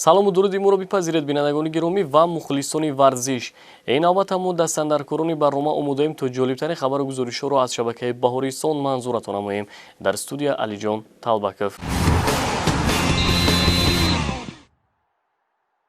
Салому дуруди моро бипазиред, бинандагони гиромӣ ва мухлисони варзиш. Ин навбата мо дастандаркорони барнома омодаем, то ҷолибтарин хабару гузоришҳоро аз шабакаи Баҳористон манзуратон намоем. Дар студия Алиҷон Талбаков.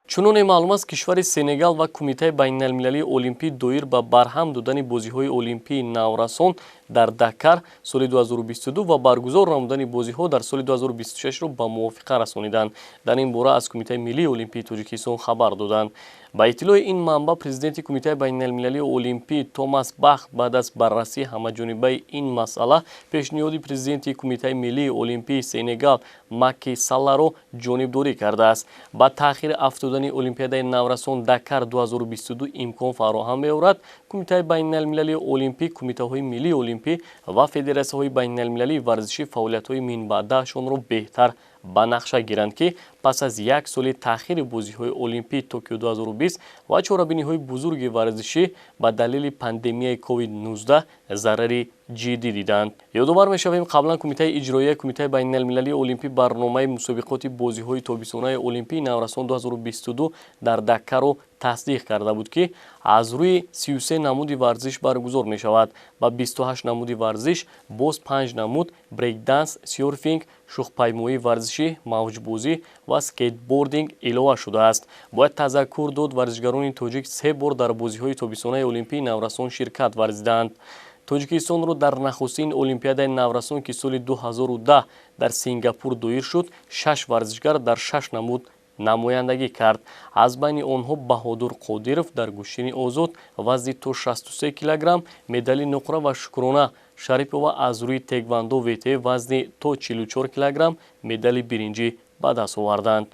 Чуноне маълум аст, кишвари Сенегал ва Кумитаи байналмилалии олимпӣ доир ба барҳам додани бозиҳои олимпии наврасон дар Дакар соли 2022 ва баргузор намудани бозиҳо дар соли 2026-ро ба мувофиқа расониданд. Дар ин бора аз Кумитаи миллии олимпии Тоҷикистон хабар доданд. Ба иттилои ин манбаъ, президенти Кумитаи байналмилалии олимпӣ Томас Бах баъд аз баррасии ҳамаҷонибаи ин масъала пешниҳоди президенти Кумитаи миллии олимпии Сенегал Маки Салларо ҷонибдорӣ кардааст. Ба таъхир афтодани Олимпиадаи наврасон Дакар 2022 имкон фароҳам меорад Кумитаи байналмилалии олимпӣ, кумитаҳои миллии олимпӣ ва федератсияҳои байналмилалии варзишӣ фаъолиятҳои минбаъдаашонро беҳтар ба нақша гиранд, ки пас аз як соли таъхири бозиҳои олимпии Токио 2020 ва чорабиниҳои бузурги варзишӣ ба далели пандемияи COVID-19 зарари ҷиддӣ диданд. Ёдовар мешавем, қаблан Кумитаи иҷроияи Кумитаи байналмилалии олимпӣ барномаи мусобиқоти бозиҳои тобистонаи олимпии наврасон 2022 дар Дакарро тасдиқ карда буд, ки аз рӯи 33 намуди варзиш баргузор мешавад. Ба 28 намуди варзиш боз 5 намуд брейкданс, сёрфинг, шухпаймоии варзишӣ, мавҷбозӣ ва скейтбординг илова шудааст. Бояд тазаккур дод, варзишгарони тоҷик се бор дар бозиҳои тобистонаи олимпии наврасон ширкат варзиданд. Тоҷикистонро дар нахустин Олимпиадаи наврасон, ки соли 2010 дар Сингапур доир шуд, шаш варзишгар дар шаш намуд намояндагӣ кард. Аз байни онҳо Баҳодур Қодиров дар гӯштини озод вазни то 63 килограмм медали нуқра ва Шукрона Шарипова аз рӯи теквандо ВТ вазни то 44 килограмм медали биринҷӣ ба даст оварданд.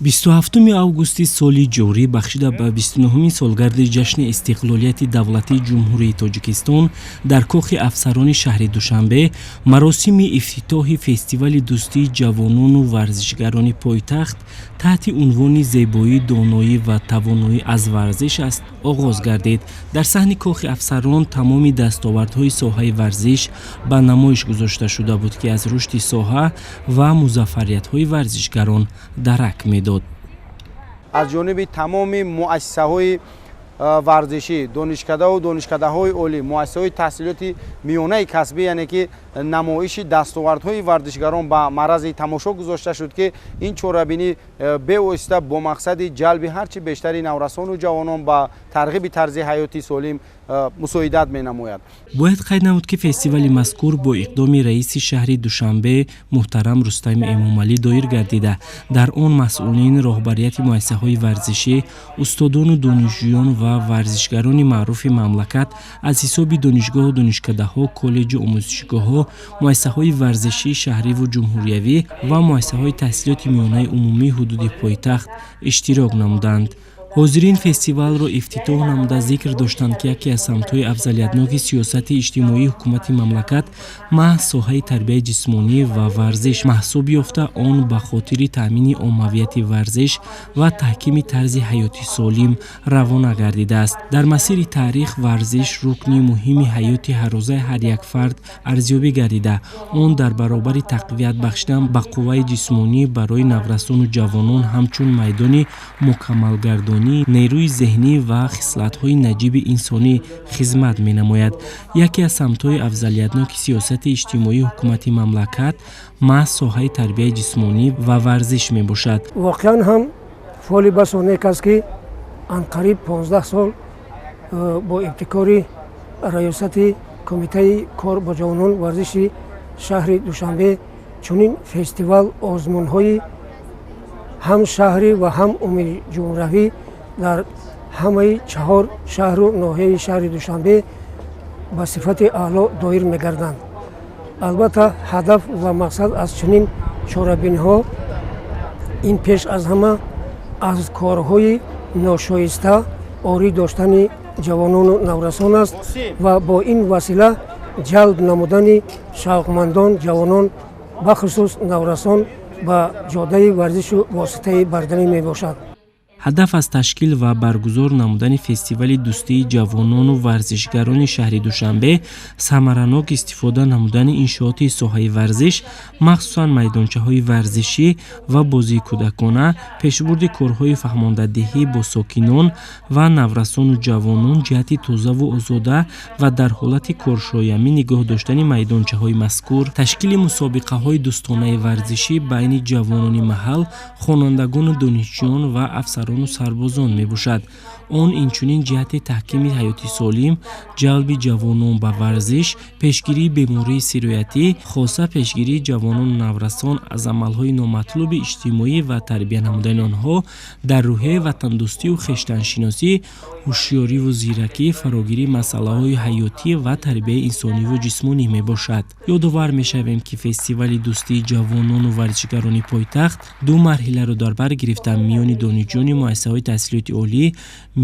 27 августи соли ҷорӣ бахшида ба 29-ҳумин солгарди ҷашни истиқлолияти давлатии Ҷумҳурии Тоҷикистон дар Кохи афсарони шаҳри Душанбе маросими ифтитоҳи фестивали дӯстии ҷавонону варзишгарони пойтахт таҳти унвони «Зебоӣ, доноӣ ва тавоноӣ аз варзиш аст» оғоз гардид. Дар саҳни Кохи афсарон тамоми дастовардҳои соҳаи варзиш ба намоиш гузошта шуда буд, ки аз рушди соҳа ва музаффариятҳои варзишгарон дарак медод. Аз ҷониби тамоми муассисаҳои варзишӣ, донишкадаву донишкадаҳои олӣ, муассисаҳои таҳсилоти миёнаи касбӣ, яъне ки намоиши дастовардҳои варзишгарон ба маърази тамошо гузошта шуд, ки ин чорабинӣ бевосита бо мақсади ҷалби ҳарчи бештари наврасону ҷавонон ба тарғиби тарзи ҳаёти солим мусоидат менамояд. Бояд қайд намуд, ки фестивали мазкур бо иқдоми раиси шаҳри Душанбе муҳтарам Рустами Эмомалӣ доир гардида, дар он масъулин, роҳбарияти муассисаҳои варзишӣ, устодону донишҷӯён ва варзишгарони маъруфи мамлакат аз ҳисоби донишгоҳу донишкадаҳо, коллеҷу омӯзишгоҳҳо, муассисаҳои варзишии шаҳриву ҷумҳуриявӣ ва муассисаҳои таҳсилоти миёнаи умумии ҳудуди пойтахт иштирок намуданд. Ҳозирин фестивалро ифтитоҳ намуда зикр доштанд, ки яке аз самтҳои афзалиятноки сиёсати иҷтимоии ҳукумати мамлакат маҳз соҳаи тарбияи ҷисмонӣ ва варзиш маҳсуб ёфта, он ба хотири таъмини оммавияти варзиш ва таҳкими тарзи ҳаёти солим равона гардидааст. Дар масири таърих варзиш рукни муҳими ҳаёти ҳаррӯзаи ҳар як фард арзёбӣ гардида, он дар баробари тақвият бахшидан ба қувваи ҷисмонӣ барои наврасону ҷавонон ҳамчун майдони мукаммалгардонӣ нерӯи зеҳнӣ ва хислатҳои наҷиби инсонӣ хизмат менамояд. Яке аз самтҳои афзалиятноки сиёсати иҷтимоии ҳукумати мамлакат маҳз соҳаи тарбияи ҷисмонӣ ва варзиш мебошад. Воқеан ҳам фоли басо нек аст, ки анқариб 15 сол бо ибтикори раёсати Кумитаи кор бо ҷавонон варзиши шаҳри Душанбе чунин фестивал озмунҳои ҳам шаҳрӣ ва ҳам умумиҷумҳуравӣ дар ҳамаи чаҳор шаҳру ноҳияи шаҳри Душанбе ба сифати аъло доир мегарданд. Албатта, ҳадаф ва мақсад аз чунин чорабиниҳо ин пеш аз ҳама аз корҳои ношоиста орӣ доштани ҷавонону наврасон аст ва бо ин васила ҷалб намудани шавқмандон ҷавонон, бахусус наврасон, ба ҷодаи варзишу воситаи бардавӣ мебошад. Ҳадаф аз ташкил ва баргузор намудани фестивали дӯстии ҷавонону варзишгарони шаҳри Душанбе самаранок истифода намудани иншооти соҳаи варзиш, махсусан майдончаҳои варзишӣ ва бозии кӯдакона, пешбурди корҳои фаҳмондадиҳӣ бо сокинон ва наврасону ҷавонон ҷиҳати тозаву озода ва дар ҳолати коршоямӣ нигоҳ доштани майдончаҳои мазкур, ташкили мусобиқаҳои дӯстонаи варзишӣ байни ҷавонони маҳал, хонандагону донишҷӯён ва афсарону сарбозон мебошад. Он инчунин ҷиҳати таҳкими ҳаёти солим, ҷалби ҷавонон ба варзиш, пешгирии бемории сироятӣ, хоса пешгирии ҷавонону наврасон аз амалҳои номатлуби иҷтимоӣ ва тарбия намудани онҳо дар рӯҳияи ватандӯстию хештаншиносӣ, ҳушёриву зиракӣ, фарогирии масъалаҳои ҳаётӣ ва тарбияи инсониву ҷисмонӣ мебошад. Ёдовар мешавем, ки фестивали дӯстии ҷавонону варзишгарони пойтахт ду марҳиларо дар бар гирифта миёни донишҷӯёни муассисаҳои таҳсилоти олӣ,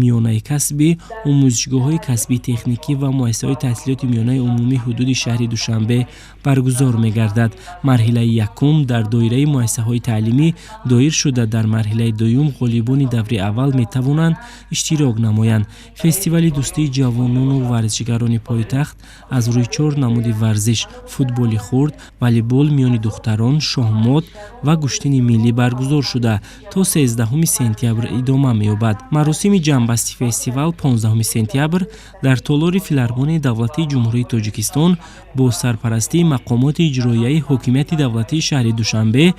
миёнаи касбӣ, омӯзишгоҳҳои касбии техникӣ ва муассисаҳои таҳсилоти миёнаи умумии ҳудуди шаҳри Душанбе баргузор мегардад. Марҳилаи якум дар доираи муассисаҳои таълимӣ доир шуда, дар марҳилаи дуюм ғолибони даври аввал метавонанд иштирок намоянд. Фестивали дӯстии ҷавонону варзишгарони пойтахт аз рӯи чор намуди варзиш: футболи хурд, волейбол миёни духтарон, шоҳмот ва гӯштини миллӣ баргузор шуда то 13 сентябр идома меёбад. Маросими ҷамъбасти фестивал 15 сентябр дар толори филармонияи давлатии Ҷумҳурии Тоҷикистон бо сарпарастии мақомоти иҷроияи ҳокимияти давлатии шаҳри Душанбе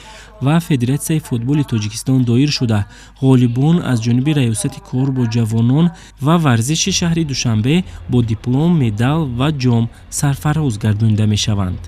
ва Федератсияи футболи Тоҷикистон доир шуда, ғолибон аз ҷониби Раёсати кор бо ҷавонон ва варзиши шаҳри Душанбе бо диплом, медал ва ҷом сарфароз гардонида мешаванд.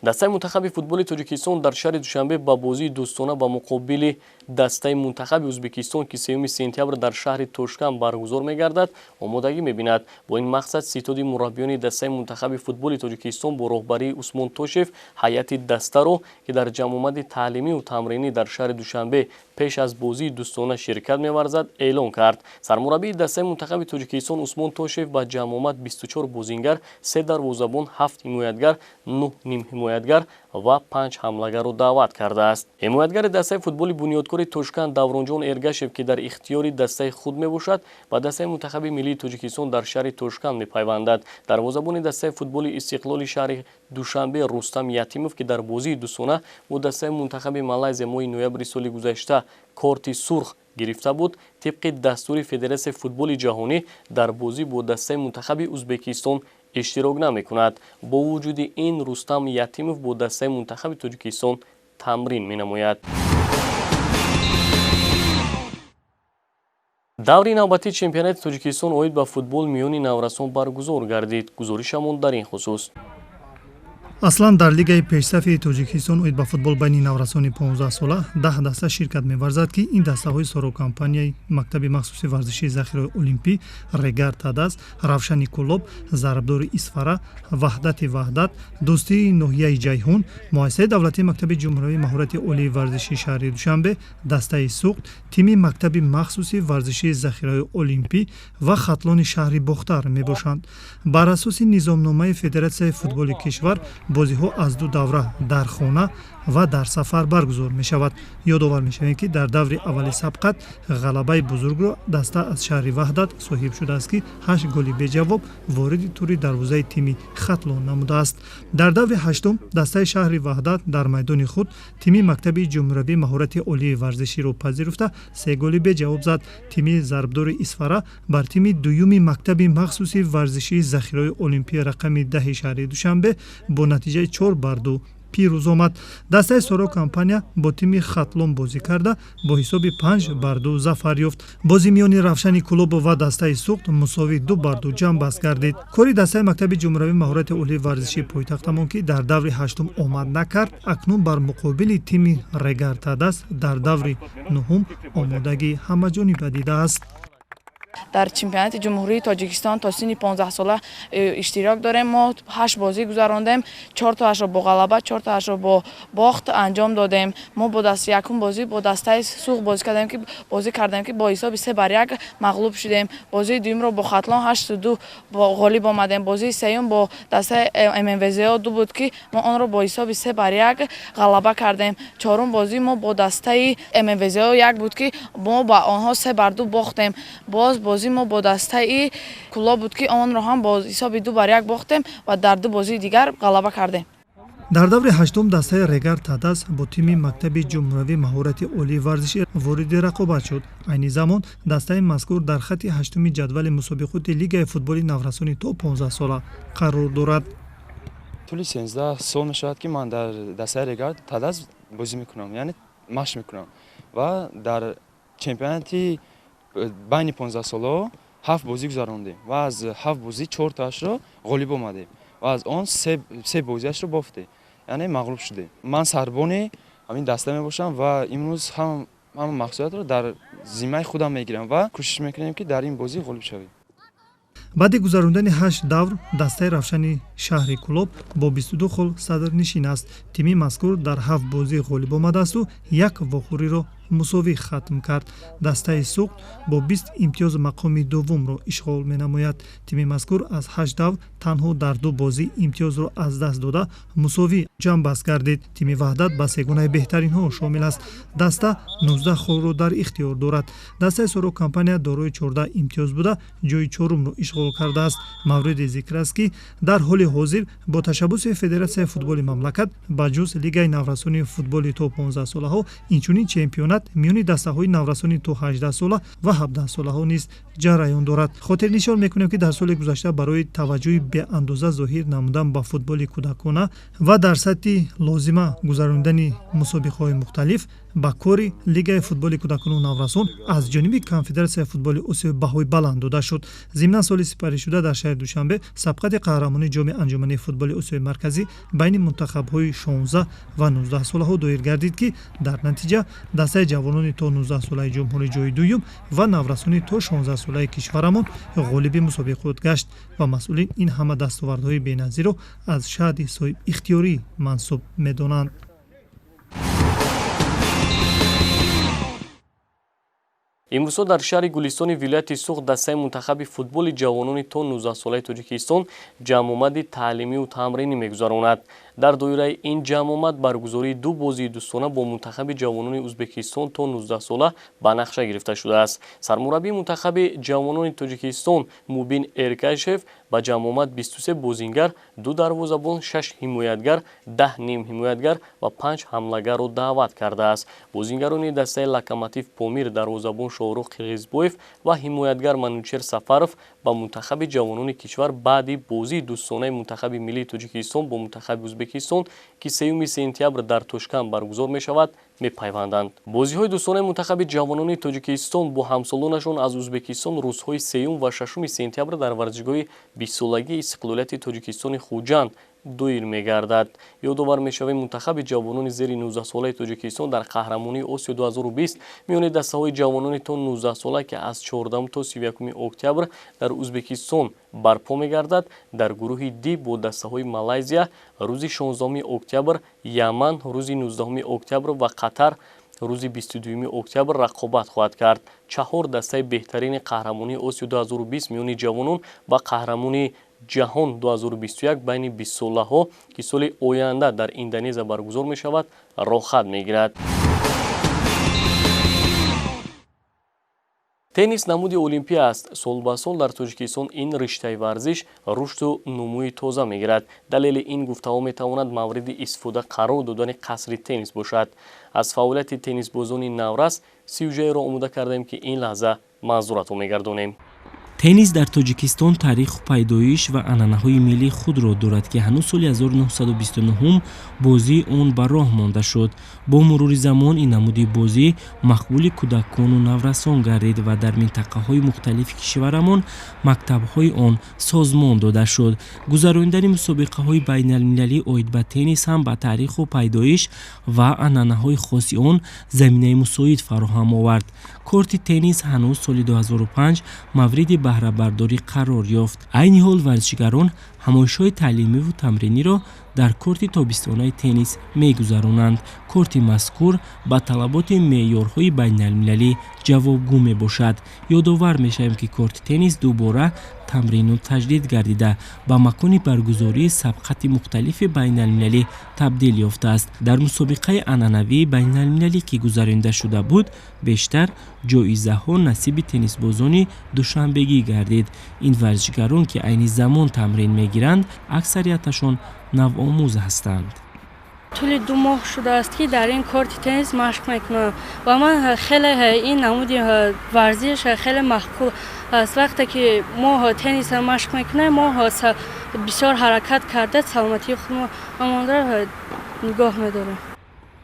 Дастаи мунтахаби футболи Тоҷикистон дар шаҳри Душанбе ба бозии дӯстона ба муқобили дастаи мунтахаби Ӯзбекистон, ки 3 сентябр дар шаҳри Тошканд баргузор мегардад, омодагӣ мебинад. Бо ин мақсад ситоди мураббиёни дастаи мунтахаби футболи Тоҷикистон бо роҳбарии Усмон Тошев ҳайати дастаро, ки дар ҷамъомади таълимию тамринӣ дар шаҳри Душанбе пеш аз бозии дӯстона ширкат меварзад, эълон кард. Сармураббии дастаи мунтахаби Тоҷикистон Усмон Тошев ба ҷамъомад 24 бозингар, 3 дарвозабон, 7 ҳимоятгар, 9 нимҳимоятгар ва 5 ҳамлагарро даъват кардааст. Ҳимоятгари дастаи футболи бунёдкори Тошканд Давронҷон Эргашев, ки дар ихтиёри дастаи худ мебошад, ба дастаи мунтахаби миллии Тоҷикистон дар шаҳри Тошканд мепайвандад. Дарвозабони дастаи футболи Истиқлоли шаҳри Душанбе Рустам Ятимов, ки дар бозии дӯстона бо дастаи мунтахаби Малайзия моҳи ноябри соли гузашта корти сурх гирифта буд, тибқи дастури Федератсияи футболи ҷаҳонӣ дар бозӣ бо дастаи мунтахаби Ӯзбекистон иштирок намекунад. Бо вуҷуди ин Рустам Ятимов бо дастаи мунтахаби Тоҷикистон тамрин менамояд. Даври навбатии чемпионати Тоҷикистон оид ба футбол миёни наврасон баргузор гардид. Гузоришамон дар ин хусус. Аслан дар лигаи пешсафи Тоҷикистон оид ба футбол байни наврасони 15сола 10 даста ширкат меварзад, ки ин дастаҳои Сорокомпанияи мактаби махсуси варзишии захираҳои олимпӣ, Регар Тадаз, Равшани Кӯлоб, Зарбдори Исфара, Ваҳдати Ваҳдат, Дӯстии ноҳияи Ҷайҳун, муассисаи давлатии мактаби ҷумҳуриявии маҳорати олии варзишии шаҳри Душанбе, дастаи Суғд, тими мактаби махсуси варзишии захираҳои олимпӣ ва Хатлони шаҳри Бохтар мебошанд. Бар асоси низомномаи Федератсияи футболи кишвар бозиҳо аз ду давра дар хона ва дар сафар баргузор мешавад. Ёдовар мешавем, ки дар даври аввали сабқат ғалабаи бузургро даста аз шаҳри Ваҳдат соҳиб шудааст, ки 8 голи беҷавоб вориди тури дарвозаи тими Хатлон намудааст. Дар даври ҳаштум дастаи шаҳри Ваҳдат дар майдони худ тими мактаби ҷумҳуриявии маҳорати олии варзиширо пазируфта 3 голи беҷавоб зад. Тими Зарбдори Исфара бар тими дуюми мактаби махсуси варзишии захираҳои олимпӣ рақами 10 шаҳри Душанбе бо натиҷаи 4-2 пирӯз омад. Дастаи Сорокомпания бо тими Хатлон бозӣ карда бо ҳисоби 5-2 зафар ёфт. Бози миёни Равшани Кӯлоб ва дастаи Суғд мусовӣ 2-2 ҷамъбаст гардид. Кори дастаи мактаби ҷумҳуриявии маҳорати олии варзишии пойтахтамон, ки дар даври ҳаштум омад накард, акнун бар муқобили тими Регар Тадаз дар даври нуҳум омодагии ҳамаҷониба дидааст. Дар чемпионати Ҷумҳурии Тоҷикистон то синни 15 сола иштирок дорем. Мо 8 бозӣ гузарондем, 4 тоашро бо ғалаба, 4 тоашро бо бохт анҷом додем. Мо бо даст якум бозӣ бо дастаи Суғд бозӣ кардем, ки бо ҳисоби 3-1 мағлуб шудем. Бозии дуюмро бо Хатлон 8-2 ғолиб омадем. Бозии сеюм бо дастаи ММВЗО 2 буд, ки мо онро бо ҳисоби 3-1 ғалаба кардем. Чорум бозӣ мо бо дастаи ММВЗО 1 буд, ки мо ба онҳо 3-2 бохтем. Боз бозӣ мо бо дастаи Кулоб буд, ки онро ҳам бо ҳисоби 2-1 бохтем ва дар ду бозии дигар ғалаба кардем. Дар даври ҳаштум дастаи Регар Тадаз бо тими мактаби ҷумҳуравии маҳорати олии варзишӣ вориди рақобат шуд. Айни замон дастаи мазкур дар хатти ҳаштуми ҷадвали мусобиқоти лигаи футболи наврасони то 15 сола қарор дорад. Тӯли 13 сол мешавад, ки ман дар дастаи Регар Тадаз бозӣ мекунам, яъне машқ мекунам ва дар чемпионати байни 15 солаҳо 7 бозӣ гузарондем ва аз 7 бозӣ 4 тоашро ғолиб омадем ва аз он се бозиашро бофтем, яъне мағлуб шудем. Ман сарбони ҳамин даста мебошам ва имрӯз ҳама махсусиятро дар зиммаи худам мегирам ва кӯшиш мекунем, ки дар ин бозӣ ғолиб шавем. Баъди гузарондани 8 давр дастаи Равшани шаҳри Кулоб бо 22 хол садрнишин аст. Тими мазкур дар 7 бозӣ ғолиб омадаасту як вохӯриро мусовӣ хатм кард. Дастаи Суғд бо 20 имтиёз мақоми дуввумро ишғол менамояд. Тими мазкур аз 8 давр танҳо дар ду бозӣ имтиёзро аз даст дода мусовӣ ҷамъбаст гардид. Тими Ваҳдат ба сегонаи беҳтаринҳо шомил аст. Даста 19 холро дар ихтиёр дорад. Дастаи Соро компания дорои 14 имтиёз буда ҷои чорумро ишғол кардааст. Мавриди зикр аст, ки дар ҳоли ҳозир бо ташаббуси Федератсияи футболи мамлакат ба ҷуз лигаи наврасони футболи то 15 солаҳо инчунин чемпионат миёни дастаҳои наврасони то 18 сола ва 17 солаҳо низ ҷараён дорад. Хотирнишон мекунем, ки дар соли гузашта барои таваҷҷӯҳи беандоза зоҳир намудан ба футболи кӯдакона ва дар сатҳи лозима гузарондани мусобиқаҳои мухталиф ба кори лигаи футболи кӯдакону наврасон аз ҷониби Конфедератсияи футболи Осиё баҳои баланд дода шуд. Зимнан соли сипаришуда дар шаҳри Душанбе сабқати қаҳрамонии ҷоми анҷумании футболи Осиёи Марказӣ байни мунтахабҳои 16 ва 19 солаҳо доир гардид, ки дар натиҷа дастаи ҷавонони то 19 солаи ҷумҳурӣ ҷои дуюм ва наврасони то 16 солаи кишварамон ғолиби мусобиқот гашт ва масъулин ин ҳама дастовардҳои беназирро аз шаҳди соҳибихтиёрӣ мансуб медонанд. Имрӯзҳо дар шаҳри Гулистони вилояти Суғд дастаи мунтахаби футболи ҷавонони то 19 солаи Тоҷикистон ҷамъомади таълимию тамринӣ мегузаронад. Дар доираи ин ҷамъомад баргузории ду бозии дӯстона бо мунтахаби ҷавонони Ӯзбекистон то 19 сола ба нақша гирифта шудааст. Сармураббии мунтахаби ҷавонони Тоҷикистон Мубин Эргашев ба ҷамъомад 23 бозингар, 2 дарвозабон, 6 ҳимоятгар, 10 нимҳимоятгар ва 5 ҳамлагарро даъват кардааст. Бозингарони дастаи Локомотив Помир дарвозабон Шоҳрух Қирғизбоев ва ҳимоятгар Манучер Сафаров ба мунтахаби ҷавонони кишвар баъди бозии дӯстонаи мунтахаби миллии Тоҷикистон бо мунтахаби Ӯзбекистон, ки 3 сентябр дар Тошканд баргузор мешавад, мепайванданд. Бозиҳои дӯстонаи мунтахаби ҷавонони Тоҷикистон бо ҳамсолонашон аз Ӯзбекистон рӯзҳои 3 ва 6 сентябр дар варзишгоҳи 20-солагии истиқлолияти Тоҷикистони Хуҷанд доир мегардад. Ёдовар мешавем, мунтахаби ҷавонони зери 19 солаи Тоҷикистон дар қаҳрамонии Осиё 2020 миёни дастаҳои ҷавонони то 19 сола, ки аз 14 то 31 октябр дар Ӯзбекистон барпо мегардад, дар гурӯҳи Д бо дастаҳои Малайзия рӯзи 16 октябр, Яман рӯзи 19 октябр ва Қатар рӯзи 22 октябр рақобат хоҳад кард. 4 дастаи беҳтарини қаҳрамонии Осиё 2020 миёни ҷавонон ва қаҳрамони ҷаҳон 2021 байни 20 солаҳо, ки соли оянда дар Индонезия баргузор мешавад, роҳхат мегирад. Теннис намуди олимпия аст. Сол ба сол дар Тоҷикистон ин риштаи варзиш рушду нумӯи тоза мегирад. Далели ин гуфтаҳо метавонад мавриди истифода қарор додани қасри теннис бошад. Аз фаъолияти теннисбозони наврас сюжеро омода кардаем, ки ин лаҳза манзуратро мегардонем. Теннис дар Тоҷикистон таъриху пайдоиш ва анъанаҳои миллии худро дорад, ки ҳанӯз соли 1929 бозии он ба роҳ монда шуд. Бо мурури замон ин намуди бозӣ мақбули кӯдакону наврасон гардид ва дар минтақаҳои мухталифи кишварамон мактабҳои он созмон дода шуд. Гузаронидани мусобиқаҳои байналмилалӣ оид ба теннис ҳам ба таъриху пайдоиш ва анъанаҳои хоси он заминаи мусоид фароҳам овард. Корти теннис ҳанӯз соли 2005 мавриди баҳрабардорӣ қарор ёфт. Айни ҳол варзишгарон ҳамоишҳои таълимиву тамриниро дар корти тобистонаи теннис мегузаронанд. Корти мазкур ба талаботи меъёрҳои байналмилалӣ ҷавобгӯ мебошад. Ёдовар мешавем, ки корти теннис дубора тамрину таҷдид гардида, ба макони баргузории сабқати мухталифи байналмилалӣ табдил ёфтааст. Дар мусобиқаи анъанавии байналмилалӣ, ки гузаронида шуда буд, бештар ҷоизаҳо насиби теннисбозони душанбегӣ гардид. Ин варзишгарон, ки айни замон тамрин мегиранд, аксарияташон навомӯз ҳастанд. Тӯли 2 моҳ шудааст, ки дар ин корти теннис машқ мекунам ва ман хеле ин намуди варзиш хеле маъқул аст. Вақте ки мо теннисро машқ мекунем, мо бисёр ҳаракат карда саломатии худамонро нигоҳ медорем.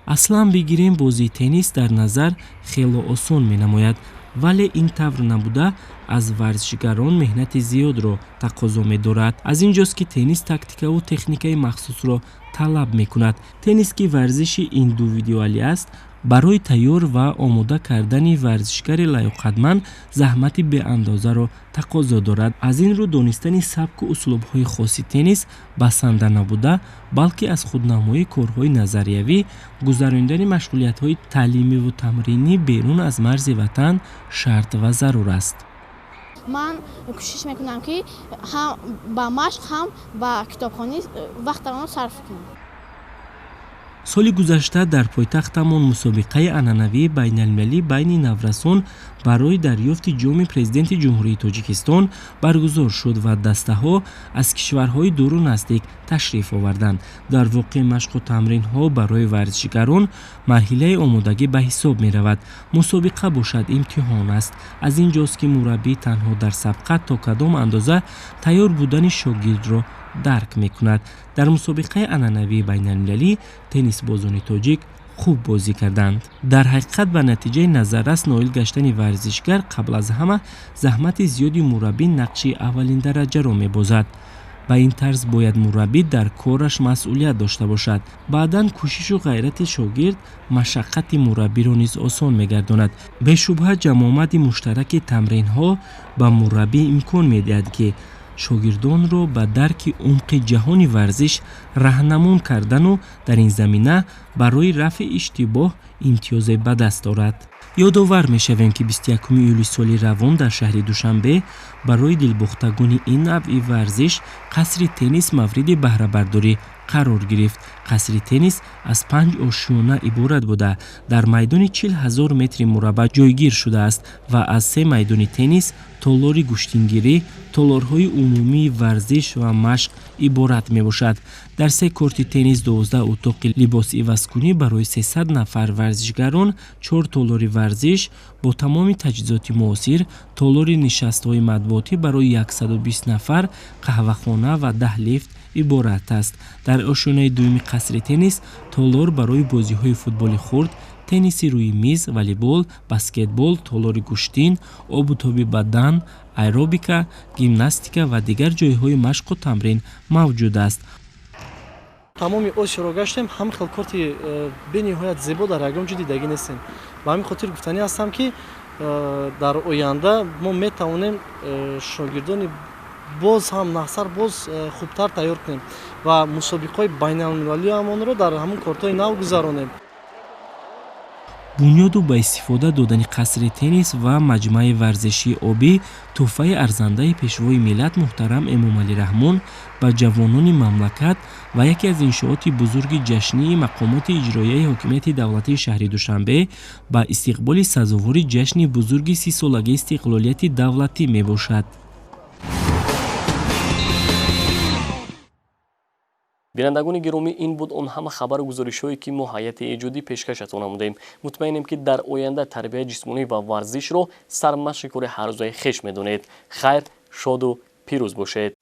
Аслан бигирем, бозии теннис дар назар хело осон менамояд, вале ин тавр набуда аз варзишгарон меҳнати зиёдро тақозо медорад. Аз ин ҷост, ки теннис тактикаву техникаи махсусро талаб мекунад. Теннис, ки варзиши индивидуалӣ аст, барои тайёр ва омода кардани варзишгари лаёқатманд заҳмати беандозаро тақозо дорад. Аз ин рӯ донистани сабку услубҳои хоси теннис басанда набуда, балки аз худнамоии корҳои назариявӣ, гузаронидани машғулиятҳои таълимиву тамринӣ берун аз марзи ватан шарт ва зарур аст. Ман кӯшиш мекунам, ки ҳам ба машқ, ҳам ба китобхонӣ вақтамро сарф кунам. Соли гузашта дар пойтахтамон мусобиқаи анъанавии байналмилалӣ байни наврасон барои дарёфти ҷоми Президенти Ҷумҳурии Тоҷикистон баргузор шуд ва дастаҳо аз кишварҳои дуру наздик ташриф оварданд. Дар воқеъ машқу тамринҳо барои варзишгарон марҳилаи омодагӣ ба ҳисоб меравад. Мусобиқа бошад имтиҳон аст. Аз ин ҷост, ки мураббӣ танҳо дар сабқат то кадом андоза тайёр будани шогирдро дарк мекунад. Дар мусобиқаи анъанавии байналмилалӣ теннисбозони тоҷик хуб бозӣ карданд. Дар ҳақиқат ба натиҷаи назаррас ноил гаштани варзишгар қабл аз ҳама заҳмати зиёди мураббӣ нақши аввалиндараҷаро мебозад. Ба ин тарз бояд мураббӣ дар кораш масъулият дошта бошад. Баъдан кӯшишу ғайрати шогирд машаққати мураббиро низ осон мегардонад. Бешубҳа ҷамъомади муштараки тамринҳо ба мураббӣ имкон медиҳад, ки шогирдонро ба дарки умқи ҷаҳони варзиш раҳнамон кардану дар ин замина барои рафъи иштибоҳ имтиёзе ба даст орад. Ёдовар мешавем, ки 21 июли соли равон дар шаҳри Душанбе барои дилбохтагони ин навъи варзиш қасри теннис мавриди баҳрабардорӣ қарор гирифт. Қасри теннис аз 5 ошёна иборат буда, дар майдони 40 000 метри мураббаъ ҷойгир шудааст ва аз 3 майдони теннис, толори гӯштингирӣ, толорҳои умумии варзиш ва машқ иборат мебошад. Дар 3 корти теннис 12 утоқи либосивазкунӣ барои 300 нафар варзишгарон, 4 толори варзиш бо тамоми таҷҳизоти муосир, толори нишастҳои матбуотӣ барои 120 нафар, қаҳвахона ва 10 лифт иборат аст. Дар ошёнаи дуюми қасри теннис толор барои бозиҳои футболи хурд, тенниси рӯи миз, волейбол, баскетбол, толори гӯштин, обутоби бадан, аэробика, гимнастика ва дигар ҷойҳои машқу тамрин мавҷуд аст. Тамоми Осиёро гаштем, ҳам хел корти бениҳоят зебо дар ягон ҷо дидагӣ нестем. Ба ҳамин хотир гуфтанӣ ҳастам, ки дар оянда мо метавонем шогирдони боз ҳам нақсар, боз хубтар тайёр кунем ва мусобиқаҳои байналмилалиамонро дар ҳамон кортҳои нав гузаронем. Бунёду ба истифода додани қасри теннис ва маҷмӯаи варзишии обӣ тӯҳфаи арзандаи Пешвои миллат муҳтарам Эмомалӣ Раҳмон ба ҷавонони мамлакат ва яке аз иншооти бузурги ҷашнии мақомоти иҷроияи ҳокимияти давлатии шаҳри Душанбе ба истиқболи сазовори ҷашни бузурги 30-солагии истиқлолияти давлатӣ мебошад. Бинандагони гиромӣ, ин буд он ҳама хабару гузоришҳое, ки мо ҳайати эҷодӣ пешкашатон намудем. Мутмаинем, ки дар оянда тарбияи ҷисмонӣ ва варзишро сармашқи кори ҳаррӯзаи хеш медонед. Хайр, шоду пирӯз бошед.